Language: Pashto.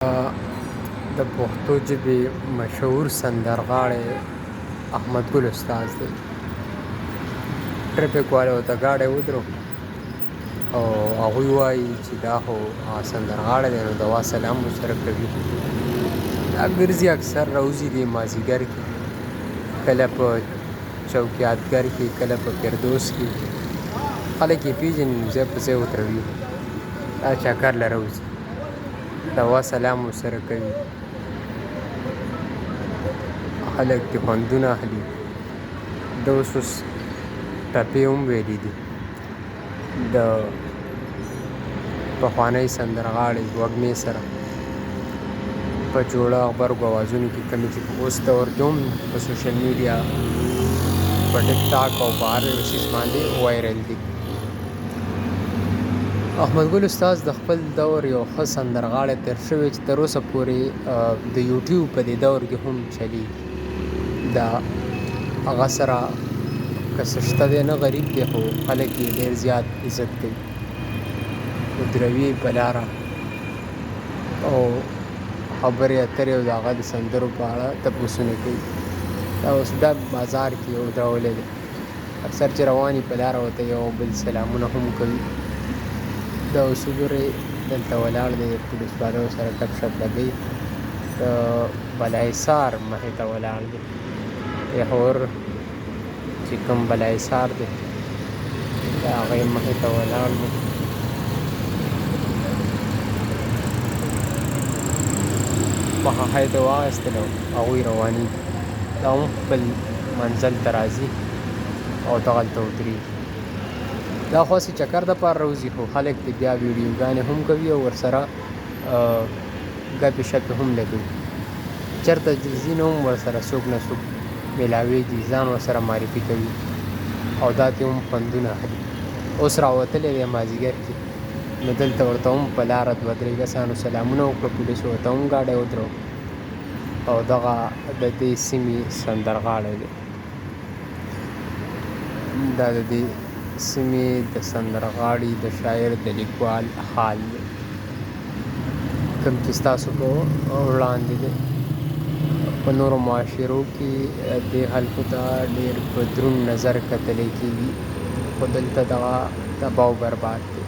د پښتو ژبې مشهور سندرغاړی احمد ګل استاد دی. ټریفک والو ته ګاډی ودرو او هغوی وایي چې دا خو هغه سندرغاړی دی، نو دوا سلام ورسره کوي. دا ګرځي، اکثر راوځي دی مازیګر کې، کله په چوکیادګر کې، کله په فردوس کې. خلک یې پېژني نو ځای په ځای ودروي. دا چکر له راوځي، دوا سلام ورسره کوي، خلک ترې خوندونه اخلي. ده اوس اوس ټپې هم ویلي دي د پخوانۍ سندرغاړې وږمې سره په جوړه غبرګو اوازونو کې، کومې چې په اوس دور کې هم په سوشل میډیا، په ټیک ټاک او په هر یو څیز باندې وایرل دي. احمد ګل استاد د خپل دور یو ښه سندرغاړی تېر شوی چې تر اوسه پورې د یوټیوب په دې دور کې هم چلیږي. د هغه سره که څه شته دی نه، غریب دی، خو خلک یې ډېر زیات عزت کوي. ودروي په لاره او خبرې اترې او د هغه د سندرو په اړه تپوسونه کوي. دا اوس ډک بازار کې ودرولی دی. اکثر چې روان په لاره ورته یو بل سلامونه هم کوي. دا اوس وګورئ، دلته ولاړ دی، پولیس والو سره ګپ شپ لګوي. د بالاحصار مخې ته ولاړ دی. پېښور چې کوم بالاحصار دی، د هغې مخې ته ولاړ دی. مخه ښه یې ترې واخیستله او هغوی روانېږي. دا هم خپل منزل ته راځي او دغلته ودرېږي. دا خو هسې چکر دپاره راوځي، خو خلک ترې بیا ویډیوګانې هم کوي او ورسره ګپې شپې هم لګوي. چېرته چې ځي نو هم ورسره څوک نه څوک میلاویږي، ځان ورسره معرفي کوي او دا ترې هم خوندونه اخلي. اوس راوتلی دی مازدیګر کې، نو دلته ورته هم په لاره دوه درې کسانو سلامونه وکړه، پولیسو ورته هم ګاډی ودرو. او دغه د دې سیمې سندرغاړی دی. دا د دې سیمې د سندرغاړي، د شاعر، د لیکوال حال دی کوم چې ستاسو په وړاندې دی. په نورو معاشرو کې دې خلکو ته ډېر په دروند نظر کتلی کېږي، خو دلته دغه تباه او برباد دی.